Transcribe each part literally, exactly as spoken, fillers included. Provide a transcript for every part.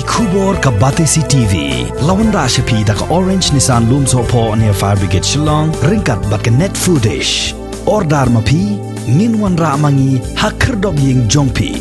Khubor ka Batesi T V la wanrah sha phi da ka Orange Nissan Lumsohphoh near Fire Brigade Shillong ryngkat bad ka Net Foodish. Order ma phi, ngin wanrah ma ngi ha khyrdop ïing jong phi.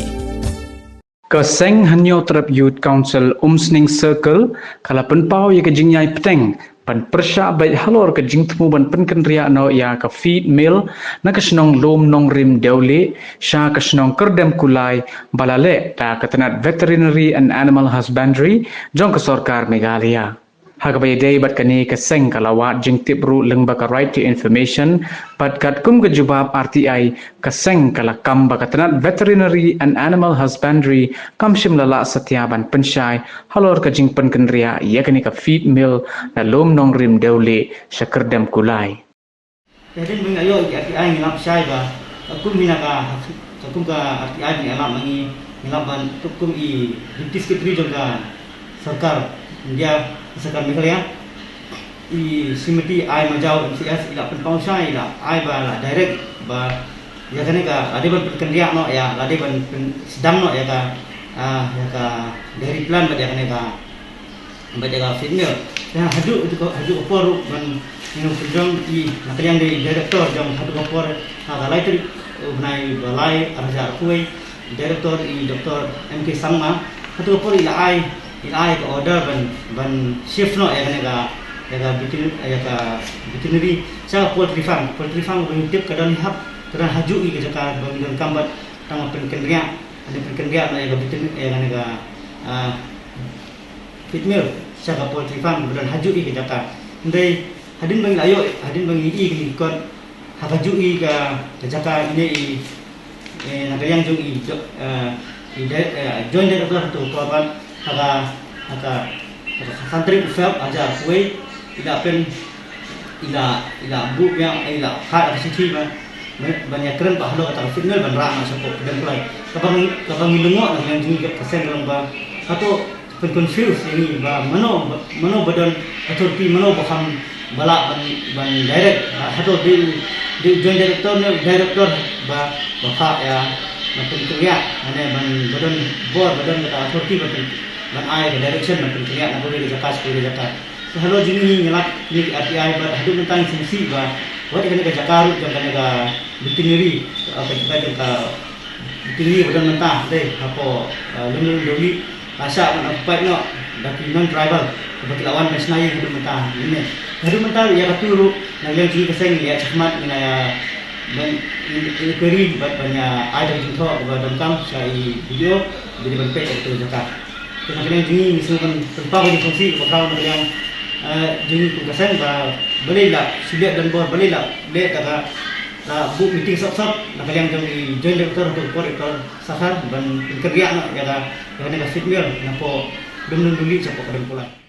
Ka seng Hynñiewtrep Youth Council Umsning Circle ka la pynpaw ïa ka jingïai bteng ban pyrshah beit halor ka jingthmu ban pynkynriah noh ïa ka feed mill na ka shnong Lumnongrim Dewlieh sha ka shnong Kyrdemkulai ba la leh da ka tnat Veterinary and Animal Husbandry jong ka sorkar Meghalaya. Ha kaba ïadei bad kane, ka seng ka la wad jingtip ruh lyngba ka Right to Information bad katkum ka jubab R T I, ka seng ka la kam ba ka tnat Veterinary and Animal Husbandry kam shym la lah satia ban pynshai halor ka jingpynkynriah ïa kane ka feed mill na Lumnongrim Dewlieh sha Kyrdemkulai. Hadien ba ngi la ïoh ïa ka R T I ngi la ap shai ba katkum hi na ka, katkum ka R T I ba ngi la ap ma ngi, ngi la ap ban katkum i Deputy Secretary jong ka sorkar India, sorkar Meghalaya, i Srimati I Majaw M C S, i la pynpaw shai, i la ai ba la direct ba ïa kane ka, la dei ban pynkynriah noh ïa, la dei ban pynsdang noh ïa ka, ah, ïa ka dairy plan bad ïa kane ka, bad ïa ka feed mill. Te haduh, haduh ka, haduh ka por ruh ban ïa nongpynjong i, na ka liang dei director jong, haduh ka por, ha ka lai tarik u bnai ba lai arhajar arphew wei, director i Doctor M K Sangma, haduh ka por i la ai, i la ai ka order ban, ban shift noh ïa kane ka, ïa ka veterin-, ïa ka veterinary sha ka poultry farm. Poultry farm ba ngi tip ka don hap, ka don hajuh i ka jaka ba ngi donkam bad tang ban pynkynriah, ban pynkynriah noh ïa ka veterin-, ïa kane ka, ah, feed mill sha ka poultry farm ba don hajuh i ka jaka. Hynrei hadien ba ngi la ïoh, hadien ba ngi ïohi kane ka kot, ha kajuh i ka, ka jaka ine i, eh, na ka liang jong i jo-, eh, i di-, eh, Joint Director hato ka pat, ha ka, ha ka, ha ka khatsan tarik u Feb arhajar arphew wei, i la pyn, i la, i la buh biang, i la phah ka shithi ba, ba, ban ïakren ba halor kata ka feed mill ban rah noh shapoh Kyrdemkulai. Kaba ngi, kaba ngi lyngngoh na ka liang jong ngi ka seng ka long ba hato pyn confuse ïa ngi ba mano, mano ba don authority, mano ba kham ba lah ban, ban direct. Ha, hato dei, dei u Joint Director ne u Director ba, ba phah ïa, ban pynkynriah, mane ban, ba don bor, ba don kata authority ban pyn, ban ai ka direction ban pynkynriah na kawei ka jaka sha kawei ka jaka. Te halor jong ngi ngi lap kine ki R T I bad haduh mynta ngi sngewsih ba wat ïa kane ka jaka ruh jong kane ka veterinary, ka, ka jaka jong ka veterinary ba don mynta, dei hapoh, eh, Lumnongrim Dewlieh, la shah ban occupy noh da ki non-tribal, kaba ki la wan ban shna ïing haduh mynta. Ine haduh mynta ïa katu ruh na ka liang jong ngi ka seng ngi ïa shakhmat ngi la ïa ban inquiry bad ban ïa ai da ka jingthoh kaba donkam sha i B D O, ba dei ban peit ïa katu ka jaka. Te na ka liang jong ngi ngi sngewbha ban pynpaw ka jingsngewsih kaba khraw na ka liang, eh, jong ngi kum ka seng ba balei la shu leh donbor, balei la leh da ka, la buh meeting sop sop na ka liang jong i Joint Director hato ka por Director Sakhar ban pynkynriah noh ïa ka, ïa kane ka feed mill napoh Lumnongrim Dewlieh shapoh Kyrdemkulai.